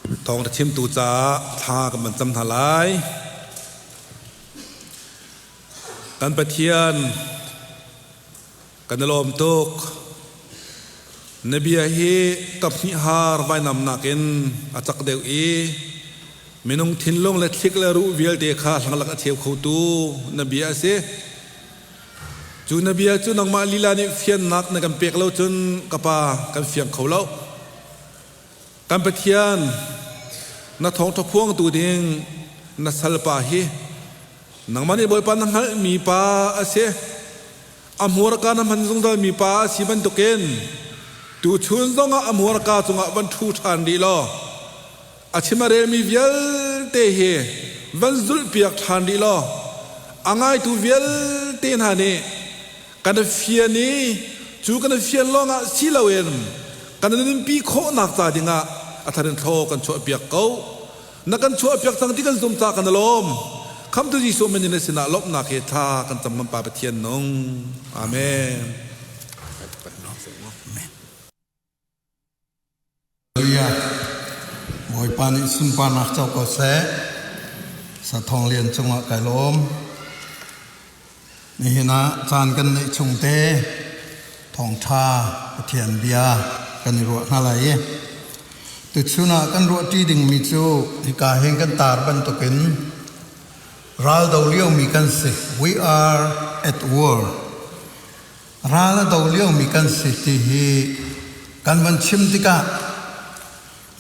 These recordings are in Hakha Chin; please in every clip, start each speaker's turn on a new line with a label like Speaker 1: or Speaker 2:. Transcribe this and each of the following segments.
Speaker 1: Thawngṭha chimtu caah thla kan van cam hna lai. Kan Pathian kan i lawm tuk. Na bia hi kaphnih har vainam nakin a cak deuh i minung thinlung le thlik le ruh vialte kha hlanglak a cheu khotu na bia a si. Cu na bia cu nangmah lila nih fiannak na kan pek lo cun ka pa kan fiang kho lo. Kan Pathian, na thawngṭha phuangtu ding na salpa hi nangmah nih Bawipa na hngalhmi pa a si. A hmurka na hman zungzalmi pa a si bantukin tuchun zongah a hmurka cungah van ṭhu ṭhan rih law a chim a relmi vialte hi van zulhpiak ṭhan rih law a ngaitu vialte hna nih kan i fian i cu kan i fian lawngah si loin kan nunpi khawhnak ca dingah a thar in thlaw kan chuahpiak ko. Na kan chuahpiak cang ti kan zum ca kan i lawm. Khamtu Jesuh min in na sinah lawmhnak he thla kan cam kan Pa Pathian nung. Amen.
Speaker 2: Hallelujah. Bawipa nih sunparnak co ko seh. Sathawng lian cungah kai lawm. Nihin ah caan kan neih chung te thawngṭha Pathian bia kan i ruah hna lai i tuchun ah kan ruah ṭi dingmi cu hika hin kan tar bantukin ral do liomi kan si. We are at war. Ral a do liomi kan si ti hi kan van chim tikah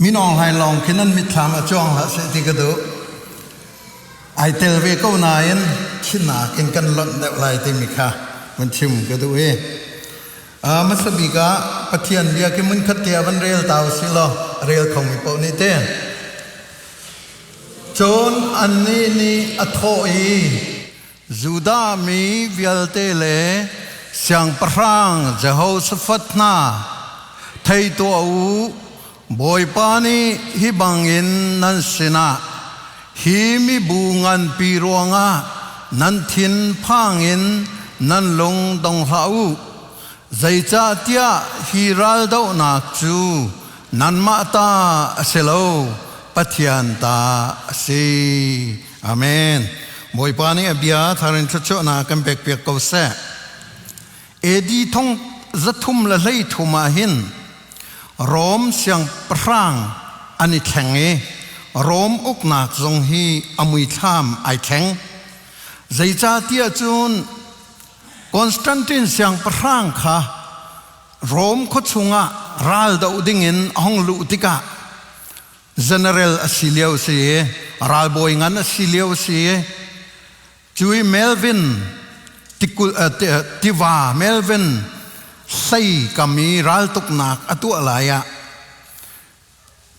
Speaker 2: minawng hlai lawng khin an mitthlam a cuang hlah seh ti ka duh. Ai tel ve ko nain thinak in kan lonh deuh lai timi kha van chim ka duh i hmasa bik ah Pathian bia khi mun khat te ah van rel ta usih law rel khomi paoh nih te. Cun annih nih a thawh i Judah mi vialte le siangpahrang Jehoshaphat hna, thei tuah u, Bawipa nih hi bangin nan sinah hi mibu nganpi ruangah nan thin phang in nan lung dong hlah u. Zeicahtiah hi raldohnak cu nanmah ta a si lo, Pathian ta a si. Amen. Bawipa nih a bia tharin thluachuahnak kan pekpiak ko seh. AD thong zathum le hlei thum ah hin Rom siangpahrang an i thleng i Rom uknak zong hi a muithlam ai thleng. Zeicahtiah cun Constantine siangpahrang kha Rom khuachung ah ral doh dingin a hung luh tikah general a si lio si i ralbawi ngan a si lio si i cu i Melvin tikul tiva Melvin hlei kam i raltuknak a tuah lai ah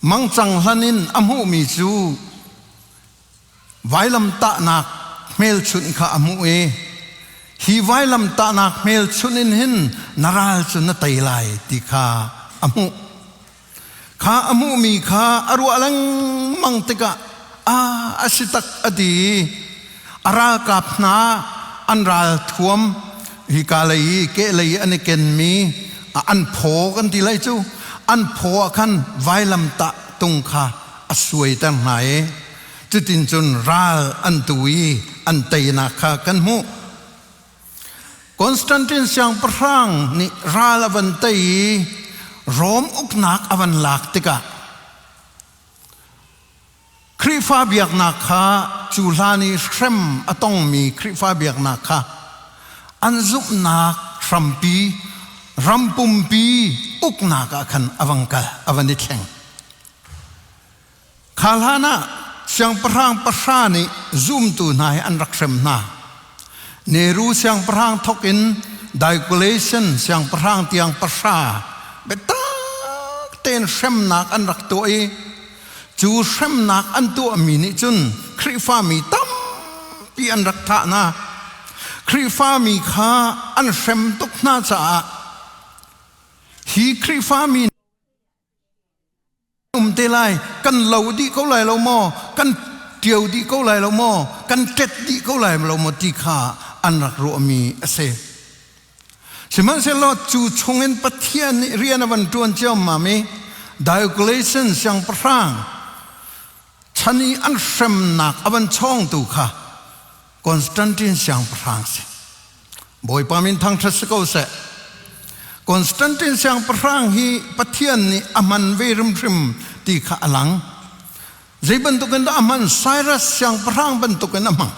Speaker 2: mangcang hlan in a hmuhmi cu vailamtahnak hmelchunh kha a hmuh i hi vailamtahnak hmelchunh in hin na ral cu na tei lai ti kha a hmuh. Kha a hmuhmi kha a ruah lengmang tikah a a si tak a ti i a ralkap hna an ral thuam hika lei i kehlei i an i kenmi an phaw kan ti lai cu an phaw ah khan vailamtah tung kha a suaiter hna i cutin cun ral an tu i an teinak kha kan hmuh. Constantine siangpahrang nih ral a van tei i Rom uknak a van lak tikah Khrihfa biaknak kha cu hlan i hrem a tongmi Khrihfa biaknak kha an zumhnak hrampi ram pumpi uknak ah khan a vang kal a van i thleng. Kha hlan ah siangpahrang pahra nih zumtu hna hi an rak hrem hna. Neru siangpahrang thawk in Diocletian siangpahrang tiang pahra biatak tein hremnak an rak tuah i cu hremnak an tuahmi nih cun Khrihfami tampi an rak thah hna. Khrihfami kha an hrem tuk hna caah hi Khrihfami um te lai kan lo dih ko lai lo maw kan ṭio dih ko lai lo maw kan ṭet dih ko lai lo maw ti kha an rak ruahmi a si. Sihmanhsehlaw cu chungin Pathian nih rian a van ṭuan ciammam i Diocletian siangpahrang Chan i an hremnak a van chawngtu kha Constantine siangpahrang si. Bawipa min thangṭhat si ko seh. Constantine siangpahrang hi Pathian nih a hman ve hrimhrim ti kha a lang. Zei bantukin dah a hman? Cyrus siangpahrang bantukin a hmang.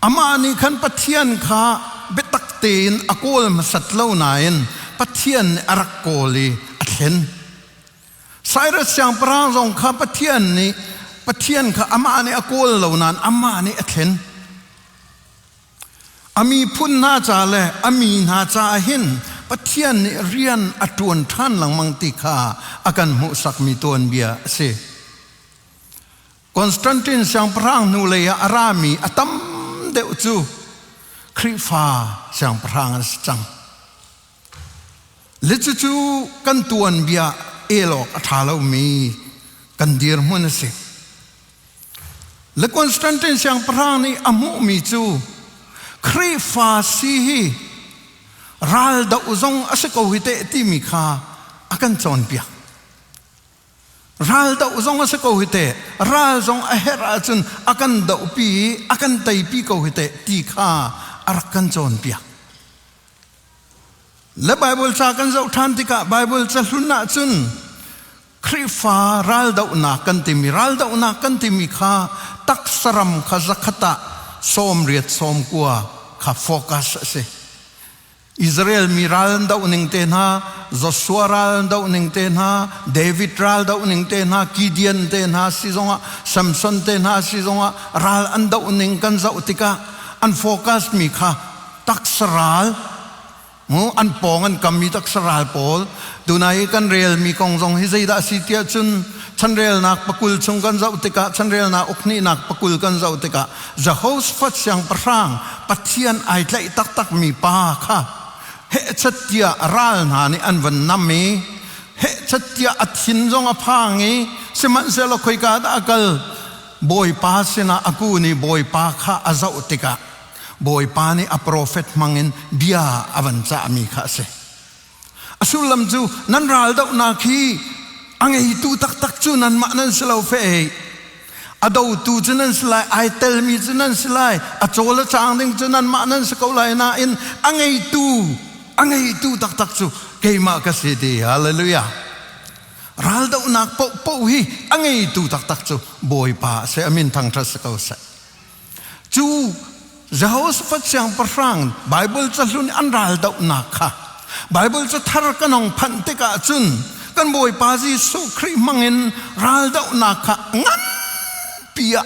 Speaker 2: Amah nih khan Pathian kha biatak tein a kawl hmasat lo nain Pathian nih a rak kawl i a thlen. Cyrus siangpahrang zong kha Pathian nih Pathian kha amah nih a kawl lo nain amah nih a thlen. A miphun hna ca le a mi hna caah hin Pathian nih rian a ṭuan ṭhan lengmang ti kha a kan hmuhsakmi tuanbia a si. Constantine siangpahrang hnulei ah a rami a tam deuh cu Khrihfa siangpahrang an si cang. Le cucu kan tuanbia el awk a ṭha lomi kan dirhmun a si. Le Constantine siangpahrang nih a hmuhmi cu Khrihfa si hi ral doh zong a si ko hi teh timi kha a kan cawnpiak. Ral doh zong a si ko hi teh, ral zong a herh ahcun a kan dohpi i a kan teipi ko hi teh ti kha a rak kan cawnpiak. Le Bible ca kan zoh ṭhan tikah Bible ca hlun ahcun Khrihfa raldohnak kan timi raldohnak kan timi kha taksaram kha zakhat ah 80 90 kha focus a si. Israel mi ral an doh ning te hna, Joshua ral an doh ning te hna, David ral doh ning te hna, Gideon te hna si zongah, Samson te hna si zongah ral an doh ning kan zoh tikah an focus mi kha taksa ral an pawng an kammi taksa ral pawl tunai i kan relmi kong zong hi zeidah a si tiah cun chanrelnak pakul chung kan zoh tikah chanrelnak ukhnihnak pakul kan zoh tikah Jehoshaphat siangpahrang Pathian ai tlaih taktakmi pa kha hehchat tiah ral hna nih an van nam i hehchat tiah a thin zong a phang i sihmanhsehlaw khoika dah a kal Bawipa sinah a kun i Bawipa kha a zoh tikah Bawipa nih a profet hmangin bia a van cahmi kha a si. A sullam cu nan raldohnak hi a ngeitu taktak cu nanmah nan si lo fe. A dotu cu nan si lai, ai telmi cu nan si lai, a cawl a caang ding cu nanmah nan si ko lai nain a ngeitu a ngeitu taktak cu keimah ka si ti. Hallelujah. Raldohnak paohpaoh hi a ngeitu taktak cu Bawipa a si. A min thangṭhat si ko seh. Cu Jehoshaphat siangpahrang Bible cahlun an raldohnak kha Bible cathar kan hong phanh tikah cun kan Bawipa Jesuh Khrih hmangin raldohnak kha nganpi ah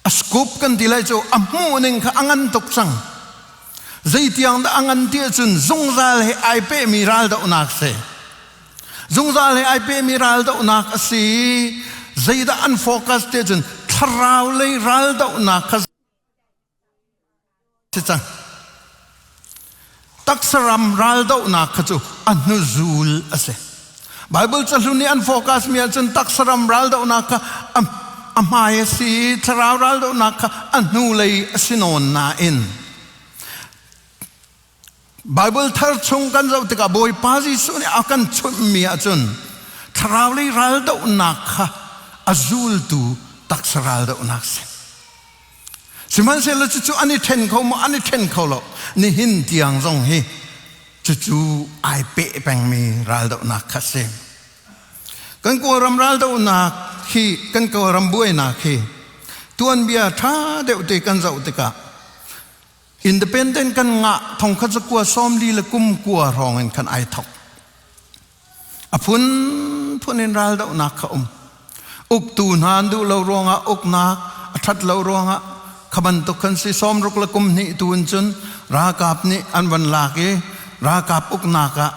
Speaker 2: a scope kan ti lai cu a hmuh ning kha a ngan tuk cang. Zeitiang dah a ngan ti ahcun zungzal he ai pehmi raldohnak si. Zungzal he ai pehmi raldohnak a si. Zeidah an focus te cun thlarau lei raldohnak kha si cang. Taksaram raldohnak kha cu a hnuzul a si. Bible cahlun nih an focus mi ahcun taksaram raldohnak kha a hmai a si i thlarau raldohnak kha a hnulei a si nawn nain Bible thar chung kan zoh tikah Bawipa Jesuh nih a kan chunhmi ahcun thlarau lei raldohnak kha a zultu taksa raldohnak si. Sihmanhsehlaw cucu an i ṭhen kho maw? An i ṭhen kho lo. Nihin tiang zong hi cucu ai peh pengmi raldohnak kha si. Kan Kawlram raldohnak hi, kan Kawlram buainak hi tuanbia ṭha deuh te kan zoh tikah independent kan ngah thongkhat zakua sawmli le kum kua hrawng in khan ai thok. A phunphun in raldohnak kha um. Uktu hna an duh lo ruangah uknak a ṭhat lo ruangah kha bantuk khan si 60 le kum hnih tu in cun ralkap nih an van lak i ralkap uknak ah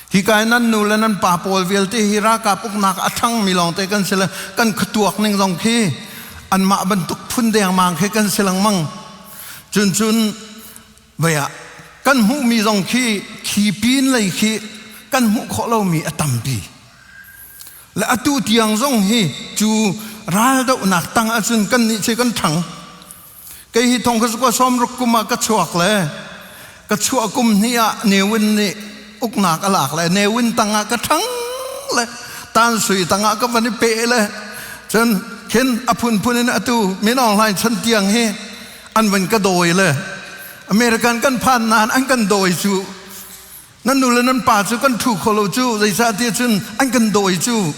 Speaker 2: hi kai nan nu le nan pa pawl vialte hi ralkap uknak a ṭhangmi lawngte kan si le kan khuatuak ning zong khi anmah bantuk phun dengmang khi kan si lengmang. Cun cun Vei ah kan hmuhmi zong khi khi pin lei khi kan hmuh khawh lomi a tampi. Le atu tiang zong hi cu raldohnak tang ahcun kan nih cu kan ṭhang. Kei hi thong kha 60 kum ah ka chuak le ka chuah kum hnih ah Ne Win nih uknak a lak le Ne Win tang ah ka ṭhang le Tan Sui tang ah ka van i peh le. Cun khin a phunphun in atu Min Aung Hlaing chan tiang hi an van ka dawi le American kan phan nain an kan dawi cu nan nu le nan pa cu kan ṭhu kho lo cu zeicahtiah cun an kan dawi cu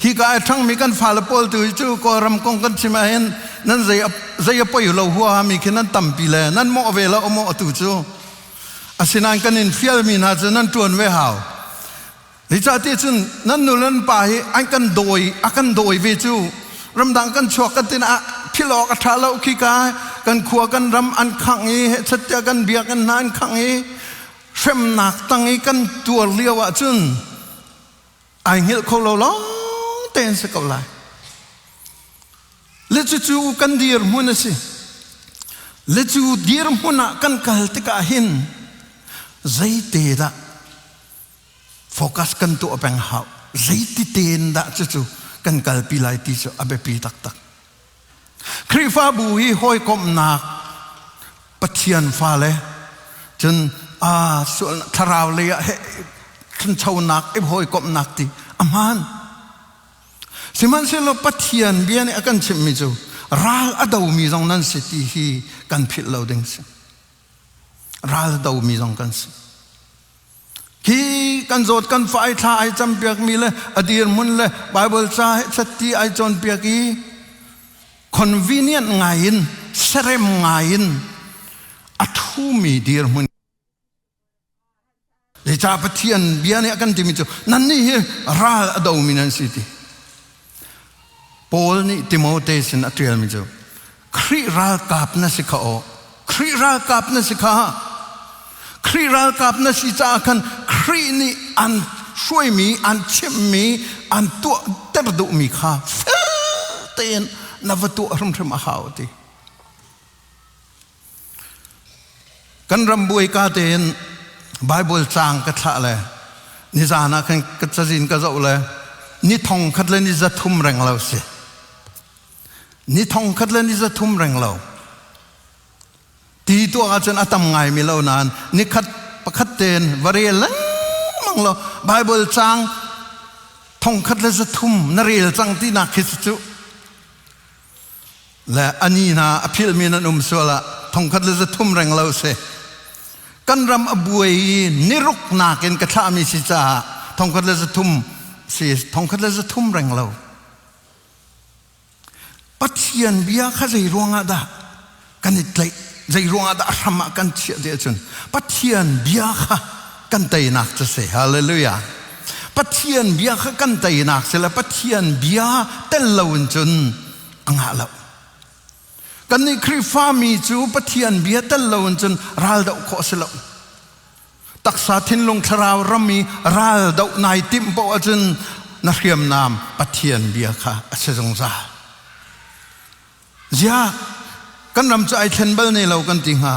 Speaker 2: hi ka ai ṭhangmi kan fale pawl tu hi cu Kawlram kong kan chim ahhin nan zei zei a poi lo huahami khi nan tampi le nan mawh ve lo maw atu cu asinain kan in fialmi hna cu nan ṭuan ve hau. Zeicahtiah cun nan nu le nan pa hi an kan dawi a kan dawi ve cu ramdang kan chuak kan tin ah philh awk a ṭha lo khi ka kan khua kan ram an khangh i hechet kan biakinn hna an khangh i hremnak tang i kan tuar lio ah cun ai hngilh kho lo lawng tein si ko lai. Le cucu kan dirhmun a si. Le cu dirhmun ah kan kal tikah hin zeite dah focus kan tuah peng hau. Zeiti tein dah cucu kan kalpi lai ti cu a biapi taktak. Khrihfabu hi hawikomhnak Pathian fale cun a sual thlarau lei ah thanchonak i hawikomhnak ti a hmaan. Sihmanhsehlaw Pathian bia nih a kan chimhmi cu ral a domi zong nan si ti hi kan philh lo ding si. Ral a domi zong kan si. Hi kan zawt kan fa ai thla ai campiakmi le a dirhmun le Bible ca he chatti ai cawnpiak i convenient ngai in serem ngai in a thumi dirhmun Zeicah Pathian bia nih a kan timi cu nannih hi ral a domi nan si ti. Paul nih Timote sin a ṭialmi cu Khrih ralkap na si kha aw. Khrih ralkap na si kha. Khrih ralkap na si caah khan Khrih nih an hruaimi, an chimhmi, an tuahter duhmi kha fel tein na va tuah hrimhrim a hau ti. Kan ram buai ka tein Bible caang ka thlah le nizan ah khan ka cazin ka zoh le ni thong khat le ni za thum reng lo si. Ni thong khat le ni za thum reng lo. Ti tuah ahcun a tam ngai mi lo nain ni khat pakhat tein va rel lengmang lo Bible caang thong khat le za thum na rel cang tinak khi cu le ani hna a philhmi nan um sual ah thongkhat le zathum reng lo si kan ram a buai i niruk nakin ka thlahmi si caah thongkhat le zathum si thongkhat le zathum reng lo Pathian bia kha zei ruangah dah kan i tlaih zei ruangah dah a hram ah kan chiah ti ahcun Pathian bia kha kan teinak cu si hallelujah Pathian bia kha kan teinak si le Pathian bia tel lo in cun a ngah lo. Kannih Khrihfami cu Pathian bia tel lo in cun ral doh khawh a si lo. Taksa thinlung thlarau ram i ral doh nai timh paoh ahcun na hriamnam Pathian bia kha a si zungzal. Ziah kan ram cu ai thlen bal ne lo kan ti hnga.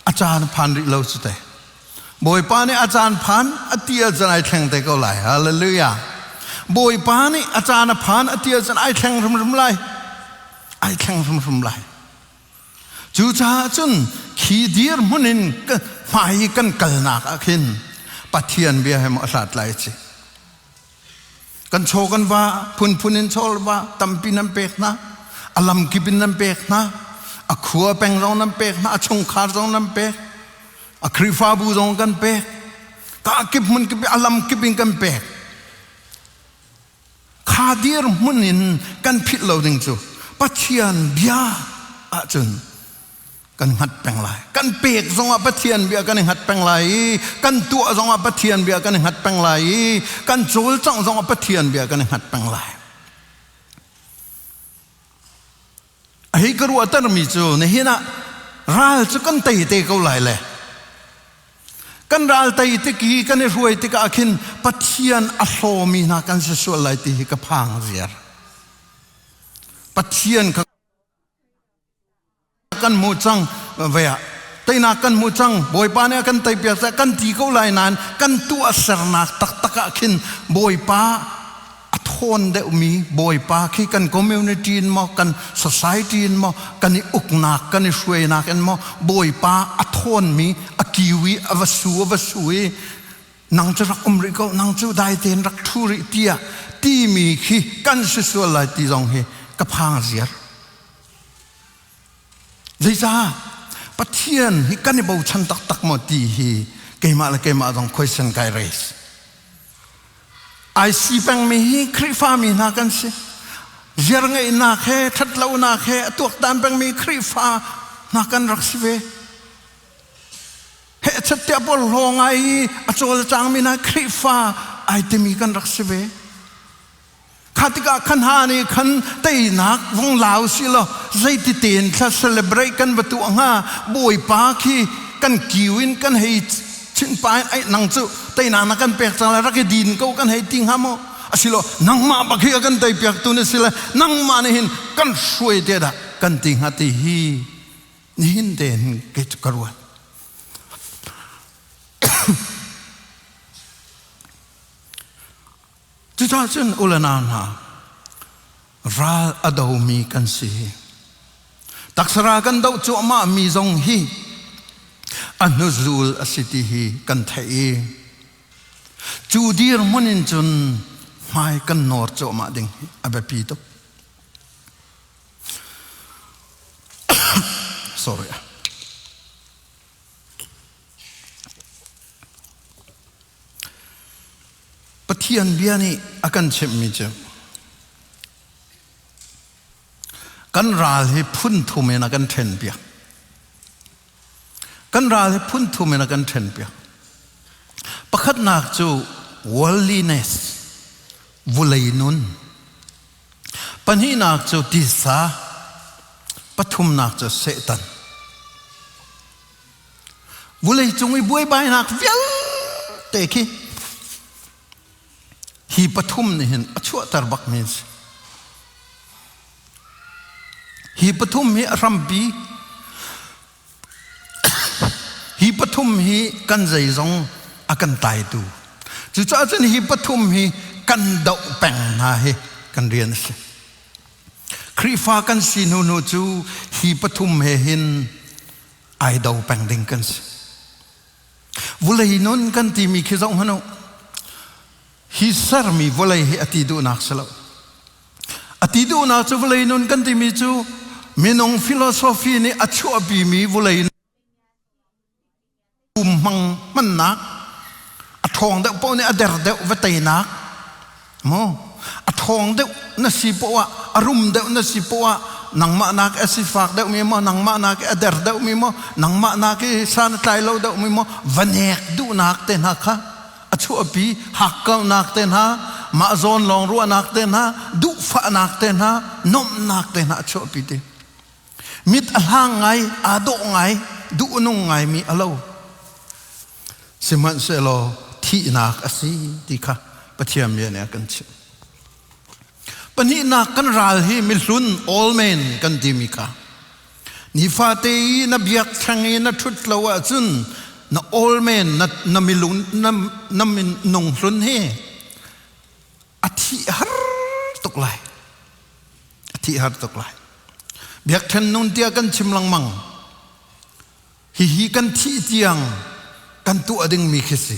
Speaker 2: A caan phan rih lo cu te. Bawipa nih a caan phan a ti ahcun ai thleng te ko lai. Hallelujah. Bawipa nih a caan a phan a ti ahcun ai thleng hrimhrim lai. Ai thleng hrimhrim lai. Cucaah cun khi dirhmun in hmai kan kalnak ah khin Pathian bia he maw a hlat lai ci. Kan chaw kan va phunphun in chaw va tampi nan pek hna. A lamkip in nan pek hna. A khua peng zong nan pek hna. A chungkhar zong nan pek. A Khrihfabu zong kan pek. Ka kip hmun kip a lam kip in kan pek. Kha dir hmun in kan philh lo ding cu Pathian bia ahcun kan hngat peng lai. Kan pek zongah Pathian bia kan i hngat peng lai i kan tuah zongah Pathian bia kan i hngat peng lai i kan cawlcangh zongah Pathian bia kan i hngat peng lai. A hi ka ruahtermi cu nihin ah ral cu kan tei te ko lai le kan ral tei tik i kan i hruai tikah khin Pathian a hlawmi hna kan si sual lai ti hi ka phang ziar. Pathian kha kan hmuh cang ve ah teinak kan hmuh cang Bawipa nih a kan teipiak caah kan ti ko lai nain kan tuahsernak taktak ah khin Bawipa a thawn deuhmi Bawipa khi kan community in maw kan society in maw kan i uknak kan i hruainak in maw Bawipa a thawnmi a kiu i a va su a va su i nang cu rak um rih ko nang cu dai tein rak ṭhu rih tiah timi khi kan si sual lai ti zong hi ka phang ziar. Zeicah Pathian hi kan i bochan taktak maw ti hi keimah le keimah zong question kai raise. Ai si pengmi hi Khrihfami hna kan si. Ziar ngeihnak he ṭhatlonak he a tuaktan pengmi Khrihfa hna kan rak si ve. He chattiah porhlaw ngai i a cawlcangmi hna Khrihfa ai timi kan rak si ve. Kha tikah khan ha nih khan teinak vung lau si law zeiti tein thla celebrate kan va tuah hnga? Bawipa khi kan kiu in kan hei chinpa in ai nang cu teinak na kan pek cang lai, rak i din ko kan hei ti hnga maw? Asilo nangmah bak hi a kan tei piak tu na si le nangmah nih hin kan hruai te dah kan ti hnga ti hi nihin te hin kei cu ka ruat. Cucaah cun u le nau hna, ral a domi kan si. Taksa kan doh cuahmah mi zong hi a hnuzul a si ti hi kan theih i cu dirhmun in cun hmai kan nawr cuahmah ding hi a biapi tuk. Sorry. Pathian bia nih a kan chimhmi cu kan ral hi phun thum in a kan ṭhenpiak. Kan ral hi phun thum in a kan ṭhenpiak. Pakhatnak cu worldliness, vulei nun. Pahnihnak cu tisa, pathumnak cu Satan. Vulei cung i buaibainak vialte khi hi pathum nih hin a chuahter bakmi a si. Hi pathum hi a hrampi. Hi pathum hi kan zeizong a kan taitu. Cucaah cun hi pathum hi kan doh peng hna hi kan rian a si. Khrihfa kan si hnu hnu cu hi pathum he hin ai do peng ding kan si. Vulei nun kan timi khi zoh hmanh u. Hi sermi vawlei hi a ti duhnak si lo. A ti duhnak cu vawlei nun kan timi cu minung philosophy nih a chuahpimi vawlei um hmang hmannak, a ṭhawng deuh paoh nih a der deuh va teinak maw, a ṭhawng deuh na si poah ah, a rum deuh na si poah ah, nangmah nak a sifak deuh mi maw, nangmah nak a der deuh mi maw, nangmah nak i san a tlai lo deuh mi maw, va nek duhnak te hna kha a chuahpi. Hakkauhnak te hna, mah zawn lawng ruahnak te hna, duhfahnak te hna, nuamhnak te hna a chuahpi te. Mit a hlang ngai, aa dawh ngai, duhnung ngaimi a lo. Sihmanhsehlaw thihnak a si ti kha Pathian bia nih a kan chimh. Pahnihnak kan ral hi mihlun, old man kan timi kha nifate i na biak theng i na ṭhut lo ahcun na old man, na, na milung na, na minung hlun hi a thih har tuk lai, a thih har tuk lai. Biakṭhen nun tiah kan chim lengmang. Hihi kan thih tiang kan tuah dingmi khi si.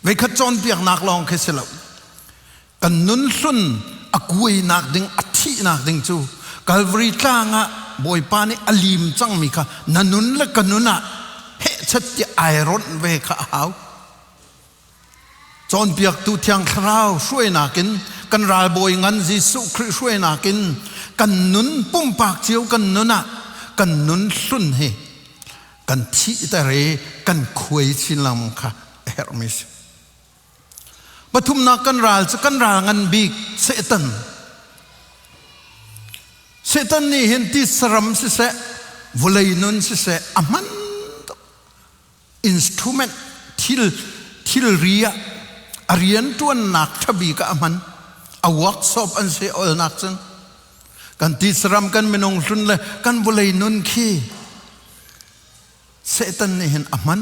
Speaker 2: Veikhat cawnpiaknak lawng khi si lo. Kan nun hlun a kuainak ding, a thihnak ding cu Calvary tlang ah Bawipa nih a lim cangmi kha na nun le ka nun ah hehchat ti ai ronh ve kha a hau. Cawnpiaktu Thiang Thlarau hruainak in, kan ralbawi ngan Jesuh Khrih hruainak in kan nun, pumpak cio kan nun ah kan nun hlun hi kan thihter i kan khuai chin lengmang kha a herhmi si. Pathumnak kan ral cu kan ral ngan bik Satan. Satan nih hin ti saram siseh, vawlei nun siseh a hman tuk. Instrument, thil thilri ah a rianṭuannak ṭhabik ah a hman. A workshop an si olnak cun kan tisaram, kan minung hlun le kan vawlei nun khi Satan nih hin a hman.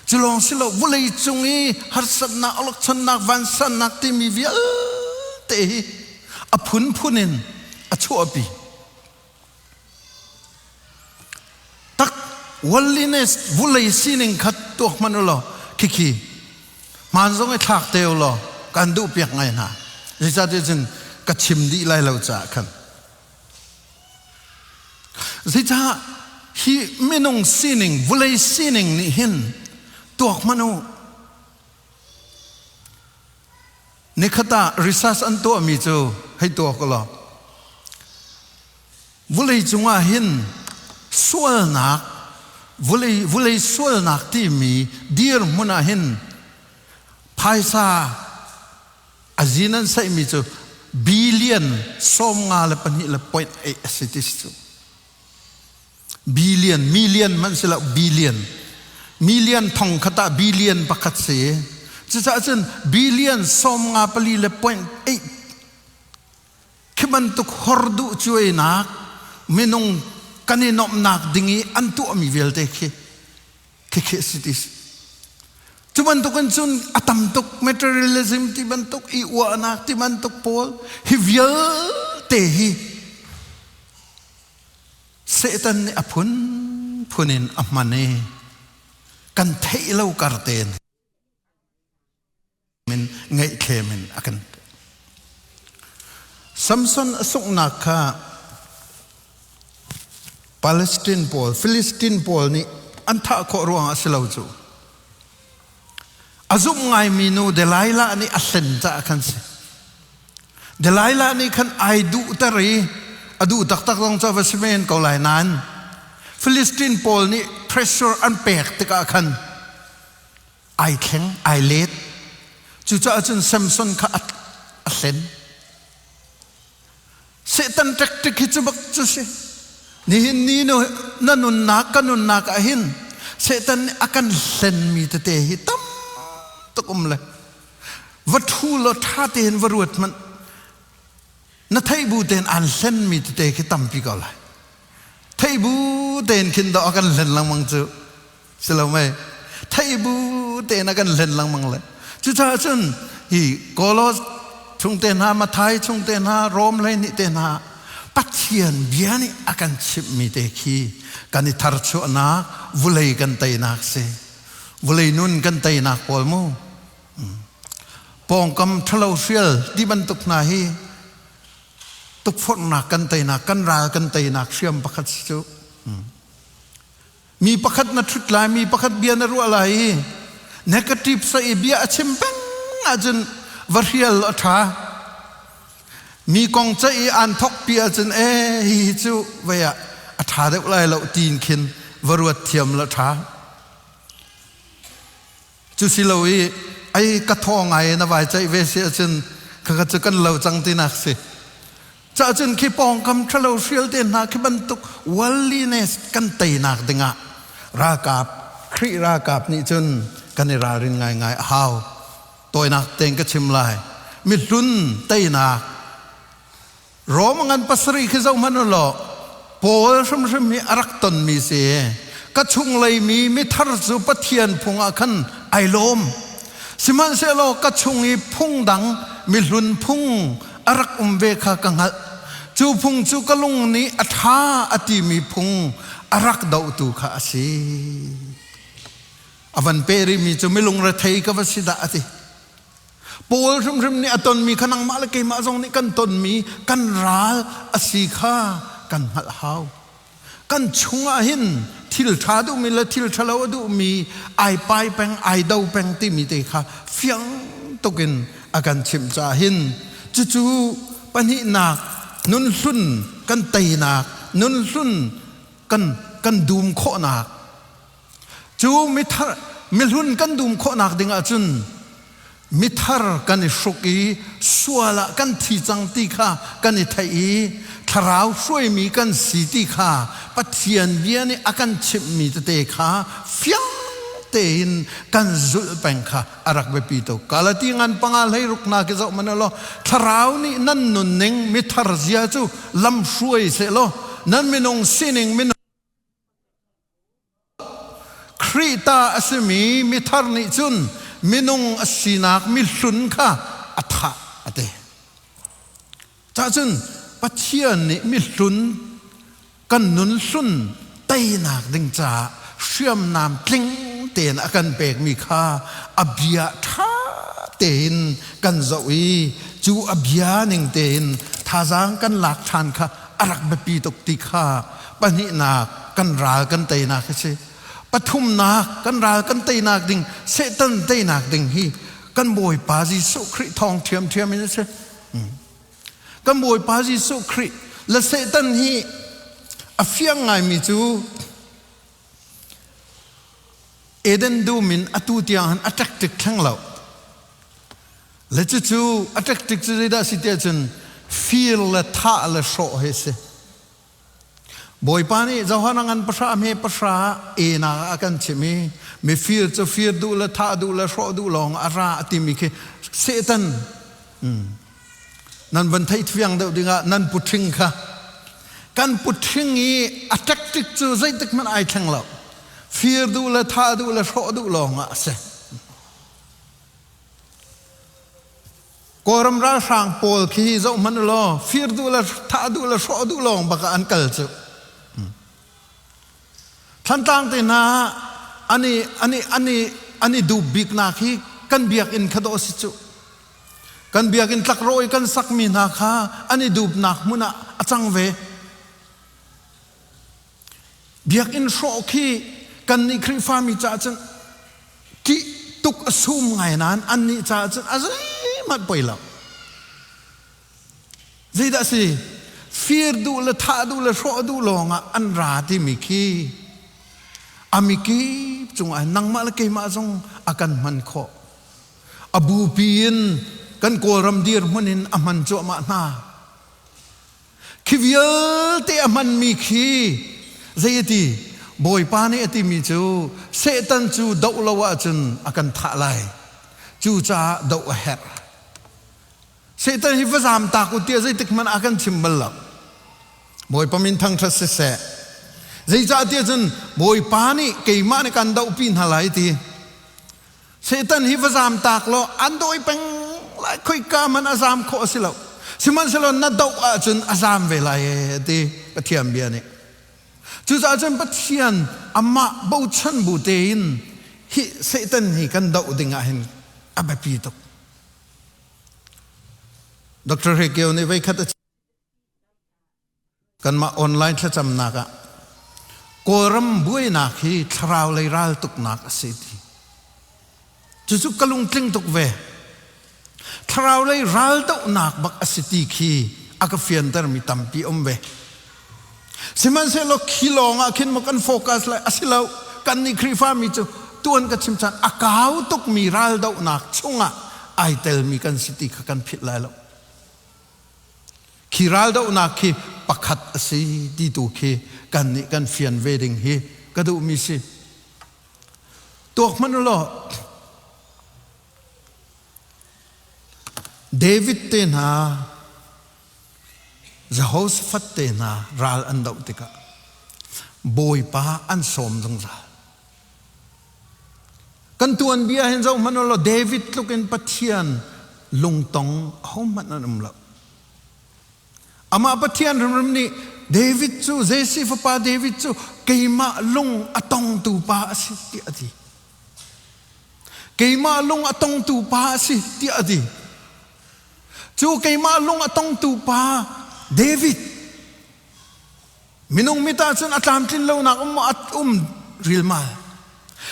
Speaker 2: Cu lawng si lo, vawlei cung i harsatnak, awlokchonnak, vansannak timi vialte hi a phunphun in a chuahpi. Tak worldliness, vulei sining kha tuak hmanh u law, khikhi hmaan zong i thlak te u law. Kan duh piak ngai hna. Zeicahtiah cun ka chim dih lai lo caah khan. Zeicah hi minung sining, vulei sining nih hin tuak hmanh u. Nikhat ah research an tuahmi cu hei tuak law vulei cungah hin sualnak vulei vulei sualnak timi dirhmun ah hin phaisa a zin an saihmi cu billion 52.8 a si ti si cu. Billion, million hmanh si lo, billion. Million thong khat ah billion pakhat si. Cucaah cun billion 54.8 khi bantuk hor duh cuainak minung kan i nuamhnak ding i an tuahmi vialte khi khi si ti si. Cu bantukin cun a tam tuk materialism ti bantuk i uahnak ti bantuk pawl hi vialte hi Satan nih a phunphun in a hman i kan theih lo kar tein in ngaihthlem in a kan Samson a sunghnak kha Palestine pawl Philistine pawl nih an thah khawh ruangah a si lo cu. A zumh ngaimi nu Delilah nih a hlen caah khan si. Delilah nih khan ai duhter i a duh taktak zong cu va si men ko lai nain Philistine pawl nih pressure an pek tikah khan ai thleng ai let. Cucaah cun Samson kha a hlen. Satan tactic hi cu bak cu si. Nihin ni na nunnak ka nunnak ah hin Satan nih a kan hlenmi tete hi tam tuk um le va ṭhu law ṭha tein va ruat hmanh na theih bu tein aan hlenmi tete khi tampi ko lai. Theih bu tein khin dawh a kan hlen lengmang cu. Si lo mei? Theih bu tein a kan hlen lengmang le. Cucaah cun hi Kolos chung te hna, Mathai chung te hna, Rom 12 te hna Pathian bia nih a kan chimhmi te khi kan i tharchuahnak, vulei kan teinak si. Vulei nun kan teinak pawl mu. Pawngkam ṭhalo hrial ti bantuk hna hi tukforhnak kan teinak, kan ral kan teinak hriam pakhat si cu. Mi pakhat na ṭhut lai, mi pakhat bia na ruah lai i negative sa i bia a chim peng ahcun va hrial a ṭha. Mi kong ceih i aan thok pi ahcun ee hihi cu vei ah a ṭha deuh lai lo tiin khin va ruat thiam la ṭha. Cu si lo i ai ka thaw ngai na vai ceih ve si ahcun khakha cu kan lo cang tinak si. Cahcun khi pawngkam ṭhalo hrial te hna khi bantuk worldliness kan teinak dingah ralkap Khrih ralkap nih cun kan i ralrin ngaingai a hau. Tawinak tein ka chim lai. Mihlun teinak Rom ngan pasarih khi zoh hmanh u law Paul hrimhrim hi a rak tonmi si. Ka chunglei mi mithar cu Pathian phung ah khan ai lawm. Sihmanhsehlaw ka chung i phung dang mihlun phung a rak um ve kha ka hngalh. Cu phung cu ka lung nih a ṭha a timi phung a rak dohtu kha a si. A van pe rihmi cu milung rethei ka va si dah a ti. Paul hrimhrim nih a tonmi kha nangmah le keimah zong nih kan tonmi kan ral a si kha kan hngalh hau. Kan chungah hin thil ṭha duhmi le thil ṭhalo a duhmi ai pai peng, ai do peng timi te kha fiang tukin a kan chimh caah hin cucu pahnihnak nun hlun kan teinak, nun hlun kan kan dum khawhnak cu mithar mihlun kan dum khawhnak ding ahcun mithar kan i hruk i sual ah kan thi cang ti kha kan i theih i thlarau hruaimi kan si ti kha Pathian bia nih a kan chimhmi tete kha fiang tein kan zulh peng kha a rak biapi tuk. Galati ngan panga hlei ruk hna khi zoh hmanh law thlarau nih nan nunning mithar zia cu lam hruai seh law nan minung sining minung Khrih ta a simi mithar nih cun minung a sinak mihlun kha a thah a ti. Cahcun Pathian nih mihlun kan nun hlun teinak ding caah hriamnam tling tein a kan pekmi kha a bia ṭha tein kan zoh i cu a bia ning tein thazaang kan lak ṭhan kha a rak biapi tuk ti kha pahnihnak kan ral kan teinak a si. Pathumnak kan ral kan teinak ding Satan teinak ding hi kan Bawipa Jesuh Khrih thawng ṭhiamṭhiam in a si. Kan Bawipa Jesuh Khrih le Satan hi a fiang ngaimi cu Eden dum in atu tiang han a tactic theng lo. Le cucu a tactic cu zeidah si tiah cun fir le thah le hrawh hi si. Bawipa nih Johan a ngan pahra hme pahra enak a kan chim i mifir cu fir duh le thah duh le hrawh duh lawng a ra a timi khi Satan nan van theih fiang deuh dingah nan puṭhing kha kan puṭhing i a tactic cu zeitik hmanh ai thleng lo. Fir duh le thah duh le hrawh duh lawng ah a si. Kawlram ralhrang pawl khi zoh hmanh u law fir duh le thah duh le hrawh duh lawng bak ah an kal cu. Thlantlang te hna an i an i an i an i dup biknak hi kan biakinn kha dawh si cu. Kan biakinn tlakrawh i kan sakmi hna kha an i dupnak hmun ah a cang ve. Biakinn hrawh khi kannih Khrihfami caah cun ṭih tuk a sum ngai nain annih caah cun a zeihmanh poi lo. Zeidah a si? Fir duh le thah duh le hrawh duh lawngah an ra timi khi a mikip cungah nangmah le keimah zong a kan hman khawh. A bupi in kan Kawlram dirhmun in a hman cuahmah hna. Khi vialte a hmanmi khi zei a ti? Bawipa nih a timi cu Satan cu doh lo ahcun a kan thah lai. Cucaah doh a herh. Satan hi va zaam tak u tiah zeitik hmanh a kan chim bal lo. Bawipa min thangṭhat siseh. Zeicahtiah cun Bawipa nih keimah nih kan dohpi hna lai ti. Satan hi va zaam tak law an dawi peng lai khoika man a zaam khawh a si lo. Sihmanhsehlaw na doh ahcun a zaam ve lai e ti Pathian bia nih. Cucaah cun Pathian amah bochan bu tein hi Satan hi kan doh ding ah hin a biapi tuk. Dr. Hekeu nih voikhat a Kanmah online thlacamnak ah Kawlram buainak hi thlarau lei raltuknak a si ti. Cucu ka lungtling tuk ve. Thlarau lei raldohnak bak a si ti khi a ka fiantermi tampi um ve. Sihmanhsehlaw khi lawng ah khin maw kan focus lai a si lo. Kan nih Khrihfami cu tuan ka chim caan a kau tukmi raldohnak chungah ai telmi kan si ti kha kan philh lai lo. Khi raldohnak khi pakhat a si ti tu khi kan nih kan fian ve ding hi ka duhmi si. Tuak hmanh law David te hna Jehoshaphat te hna ral an doh tikah Bawipa an sawm zungzal. Kan tuanbia hin zoh hmanh law David tluk in Pathian lungtong ahohmanh an um lo. Amah Pathian hrimhrim nih David cu Jesse fapa David cu keimah lung a tongtu pa a si tiah a ti. Keimah lung a tongtu pa a si tiah a ti. Cu keimah lung a tongtu pa David Minung mit ahcun a tlamtlin lonak um a um rilmal.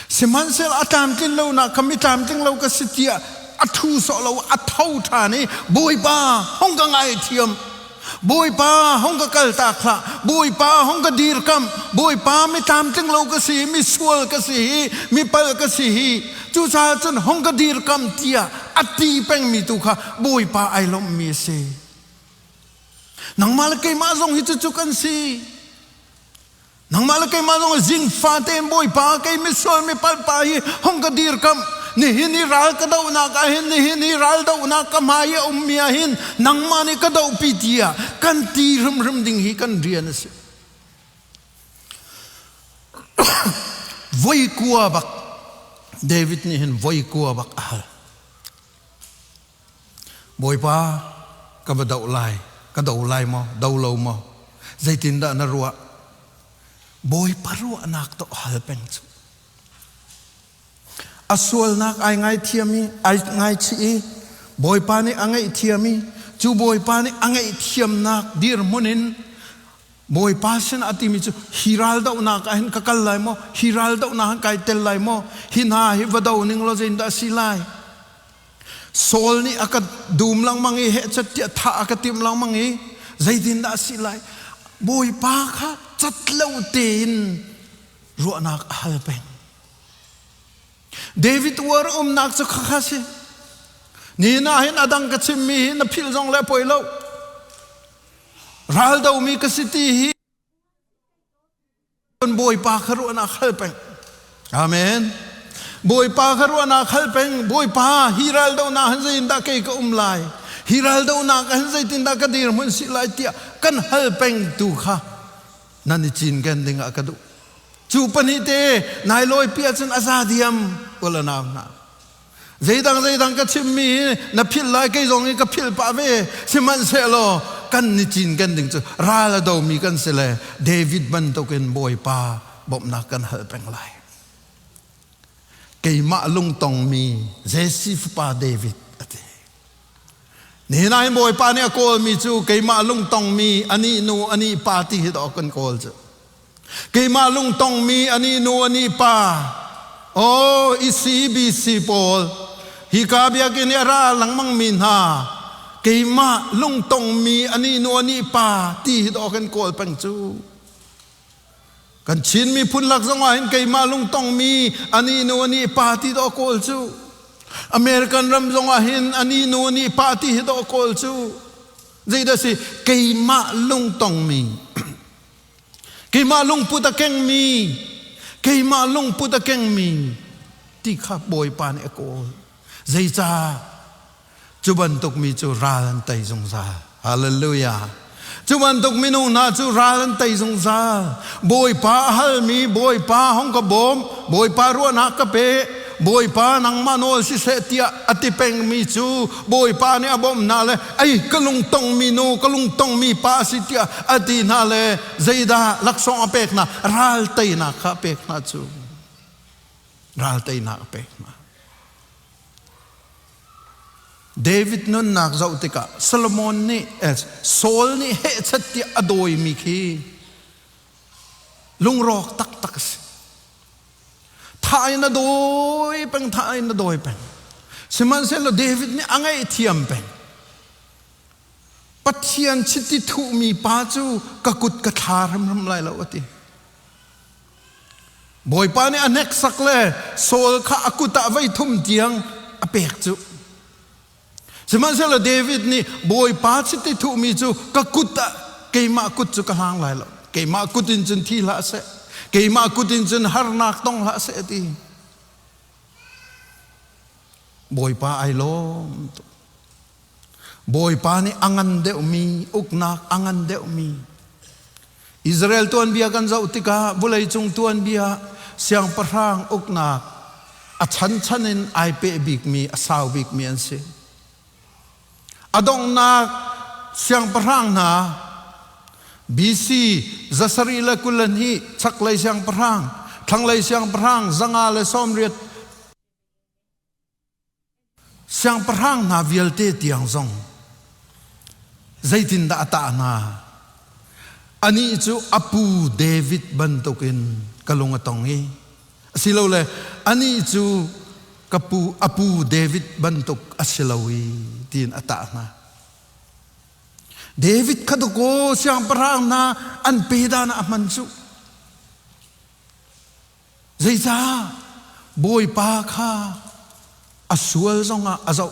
Speaker 2: Sihmanhsehlaw a tlamtlin lonak kha mi tlamtling lo ka si tiah a ṭhu sawh lo a tho ṭhan i Bawipa hong ka ngaithiam Bawipa hong ka kaltak hlah Bawipa hong ka dirkamh Bawipa mi tlamtling lo ka si mi sual ka si hi mi pal ka si hi cucaah cun hong ka dirkamh tiah a ti pengmi tu kha Bawipa ai lawmhmi a si. Nangmah le keimah zong hi cucu kan si. Nangmah le keimah zong zing fate in Bawipa kei misual mi palpa hi hong ka dirkamh. Nihin i ral ka dohnak ah hin nihin i ral dohnak ka hmai i a ummi ah hin nangmah nih ka dohpi tiah kan ti hrimhrim ding hi kan rian a si. Voi kua bak David nih hin voi kua bak a hal. Bawipa, ka va doh lai, ka do lai maw, do lo maw? Zeitindah na ruah? Bawipa ruahnak to hal peng cu. A sualnak ai ngaithiam i ai ngaichih i Bawipa nih a ngaihthiam i cu Bawipa nih a ngaihthiamnak dirhmun in Bawipa sin a timi cu hi ral dohnak ah hin ka kal lai maw? Hi ral dohnak hin kai tel lai maw? Hi hna hi va do ning law zeidah a si lai? Saul nih a ka dum lengmang i hehchat tiah thah a ka timh lengmang i zeitindah a si lai? Bawipa kha cat lo tein ruahnak a hal peng. David uar umnak cu khakha si. Nihin ah hin a dang ka chimmi hi na philh zong le poi lo. Ral domi ka si ti hi Bawipa kha ruahnak hal peng. Amen. Bawipa kha ruahnak hal peng. Bawipa hi ral donak han zeitindah kei ka um lai? Hi ral donak han zeitindah ka dirhmun si lai tiah kan hal peng tu kha nan i cinken ding ah ka duh. Cu pahnih te nai lawi pi ahcun a za diam ula nau hna. Zeidang zeidang ka chimmi hi na philh lai kei zong hi ka philh pah ve. Sihmanhsehlaw kan ni cinken ding cu ral a domi kan si le David bantukin Bawipa bawmhnak kan hal peng lai. Keimah lungtongmi Jesse fapa David a ti. Nihin ah hin Bawipa nih a kawlmi cu keimah lungtongmi anih nu anih pa ti hi dawh kan kawl cu. Keimah lungtongmi anih nu anih pa aw ECBC pawl hika biakinn i a ra lengmangmi hna keimah lungtongmi anih nu anih pa ti hi dawh kan kawl peng cu. Kan Chin miphun lak zong ah hin keimah lungtongmi anih nu anih pa ti dawh kawl cu. American ram zong ah hin anih nu anih pa ti hi dawh kawl cu. Zeidah si keimah lungtongmi Keimah lungput a kengmi, keimah lungput a kengmi ti kha Bawipa nih a kawl. Zeicah? Cu bantuk mi cu ral an tei zungzal. Hallelujah. Cu bantuk minung hna cu ral an tei zungzal. Bawipa a halmi, Bawipa hong ka bawm, Bawipa ruahnak ka pe, Bawipa nangmah nawl siseh tiah a ti pengmi cu Bawipa nih a bawmh hna le ei ka lungtongmi nu ka lungtongmi pa a si tiah a ti hna le zeidah laksawng a pek hna ral teinak kha a pek hna cu ral teinak a pek hna David nunnak zoh tikah Solomon nih Saul nih hehchat tiah a dawimi khi lungrawk taktak a si Thah in a dawi peng, thah in a dawi peng. Sihmanhsehlaw David nih a ngaihthiam peng. Pathian chiti thuhmi pa cu ka kut ka thla hrimhrim lai lo a ti. Bawipa nih a hneksak le Saul kha a kut ah voi thum tiang a pek cu. Sihmanhsehlaw David nih Bawipa chiti thuhmi cu ka kut ah keimah kut cu ka hlang lai lo. Keimah kut in cun thi hlah seh. Keimah kut in cun harnak tong hlah seh a ti. Bawipa ai lawm tuk. Bawipa nih a ngan deuhmi uknak a ngan deuhmi Israel tuanbia kan zoh tikah vawleicung tuanbia siangpahrang uknak a chanchan in ai peh bikmi a sau bikmi an si. A donghnak siangpahrang hna BC 722 chaklei siangpahrang, thlanglei siangpahrang 590 Siangpahrang hna vialte tiang zong zeitindah a tah hna? Anih cu a pu David bantukin ka lung a tong i asilole anih cu ka pu a pu David bantuk a si lo i tiin a tah hna. David kha dakaw siangpahrang hna an pe dan ah a hman cu. Zeicah Bawipa kha a sual zongah a zoh,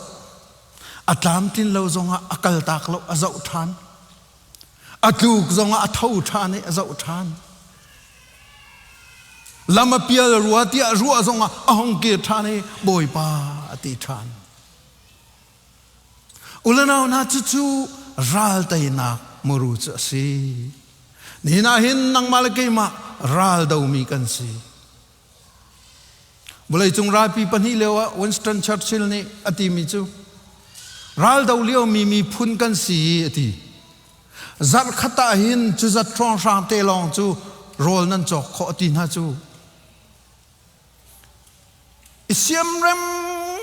Speaker 2: a tlamtlin lo zongah a kaltak lo, a zoh ṭhan. A tluk zongah a tho ṭhan i a zoh ṭhan. Lam a pial rua tiah ruah zongah a hung kir ṭhan i Bawipa a ti ṭhan. Ulanau hna cucu ral teinak muru cu a si. Nihin ah hin nangmah le keimah ral domi kan si. Vawleicung ralpi pahnih lio ah Winston Churchill nih a timi cu ral do liomi miphun kan si a ti. Zarh khat ah hin cu zat hrawnghrang te lawng cu rawl nan cawk khawh a ti hna cu. I siamrem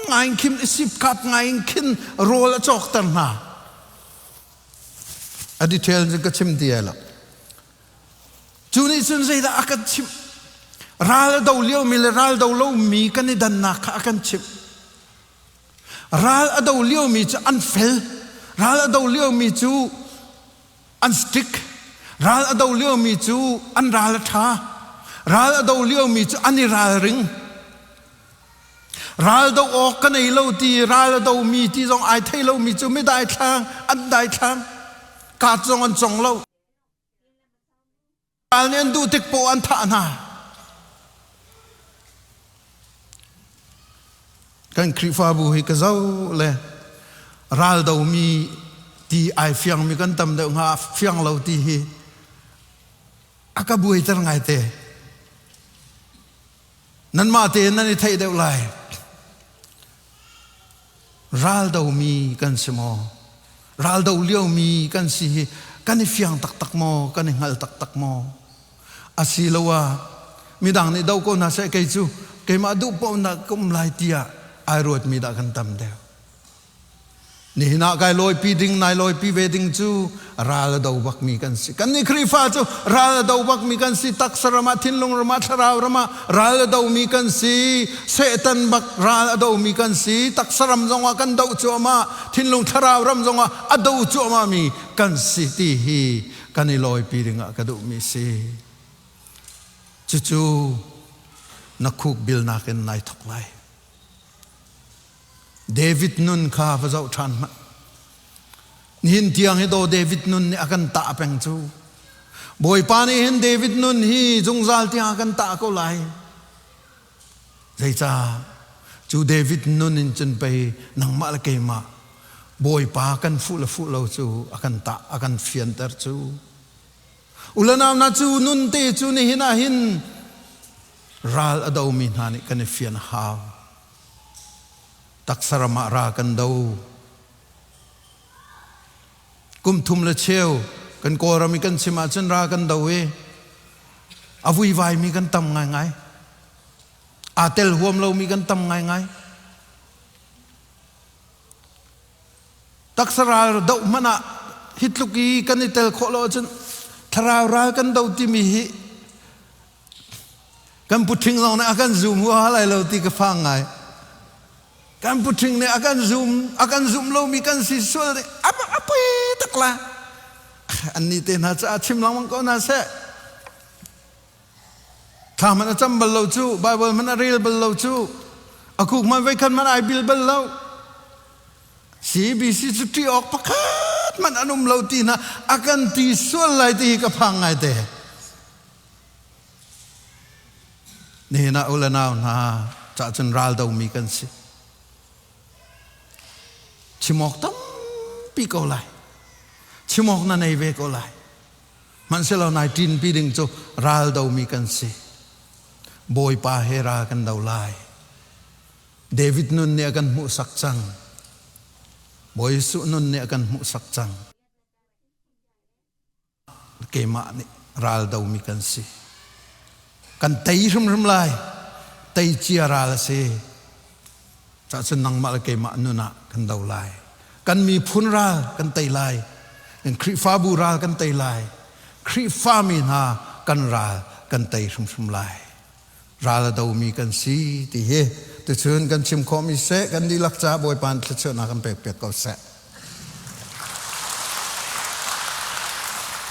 Speaker 2: ngai in khin, i sipkap ngai in khin rawl a cawkter hna. A detail cu ka chim ti ai lo. Cu nih cun zeidah a kan chimh? Ral a do liomi le ral do lomi kan i dannak kha a kan chimh. Ral a do liomi cu an fel. Ral a do liomi cu an strict. Ral a do liomi cu an ral a ṭha. Ral a do liomi cu an i ralring. Ral do awk ka nei lo ti, ral a domi ti zong ai thei lomi cu mi daithlang, an daithlang. Kaat zong an cong lo. Ral nih an duh tik poah an thah hna. Kan Khrihfabu hi ka zoh le ral domi ti ai fiangmi kan tam deuh hnga, fiang lo ti hi a ka buaiter ngaite. Nanmah tein nan i theih deuh lai. Ral domi kan si maw? Ral do liomi kan si hi kan i fiang taktak maw? Kan i hngal taktak maw? Asiloah midang nih do ko hna seh, kei cu keimah duh paoh na ka um lai tiah ai ruatmi dah kan tam deuh. Nihin ah kai lawipi ding, nai lawipi ve ding cu ral a do bakmi kan si. Kannih Khrihfa cu ral a do bakmi kan si. Taksa ram ah, thinlung ram ah, thlarau ram ah ral a domi kan si. Satan bak ral a domi kan si. Taksa ram zongah kan doh cuahmah, thinlung thlarau ram zongah a do cuahmahmi kan si ti hi kan i lawipi dingah ka duhmi si. Cucu na khuk bilnak in nai thok lai. David nun kha va zoh ṭhan hmanh. Nihin tiang hi do David nun nih a kan tah peng cu. Bawipa nih hin David nun hi zungzal tiang a kan tah ko lai. Zeicah? Cu David nun in cun pei nangmah le keimah Bawipa kan fuh le fuh lo cu a kan tah, a kan fianter cu. Ulanau na cu nun te cu nihin ah hin ral a domi hna nih kan i fian a hau. Taksa ram ah ral kan do. Kum thum le cheu kan Kawlram i kan chim ahcun ral kan do i a vuivaimi kan tam ngaingai. Aa tel huam lomi kan tam ngaingai. Taksa ral doh hmanh ah hi tluk i kan i tel khawh lo ahcun thlarau ral kan do timi hi Kan puṭhing zong nih a kan zum huaha lai lo ti ka fang ngai. Kan puṭhing nih a kan zum a kan zum lomi kan si sual ding a a poi tak la. Annih te hna caah chim lengmang ko hna seh. Thla hmanh a cam bal lo cu, Bible hmanh a rel bal lo cu, a kuk hmanh voikhat hmanh ai bil bal lo. CBC cu ṭih awk pakhat hmanh an um lo ti hna a kan ti sual lai ti hi ka phang ngai te. Nihin ah u le nau hna cah cun ral domi kan si. Chim awk tampi ko lai. Chim awk na nei ve ko lai. Hmanhsehlaw nai ṭinpi ding cu ral domi kan si. Bawipa he ral kan do lai. David nun nih a kan hmuhsak cang. Bawi Jesuh nun nih a kan hmuhsak cang. Keimah nih ral domi kan si. Kan tei hrimhrim lai. Tei cia ral a si. Cahcun nangmah le keimah nun ah kan do lai. Kan miphun ral kan tei lai. Kan Khrihfabu ral kan tei lai. Khrihfami hna kan ral kan tei hrimhrim lai. Ral a domi kan si ti hi tuchun kan chim khawhmi seh, kan dihlak caah Bawipa nih thluachuahnak kan pek piak ko seh.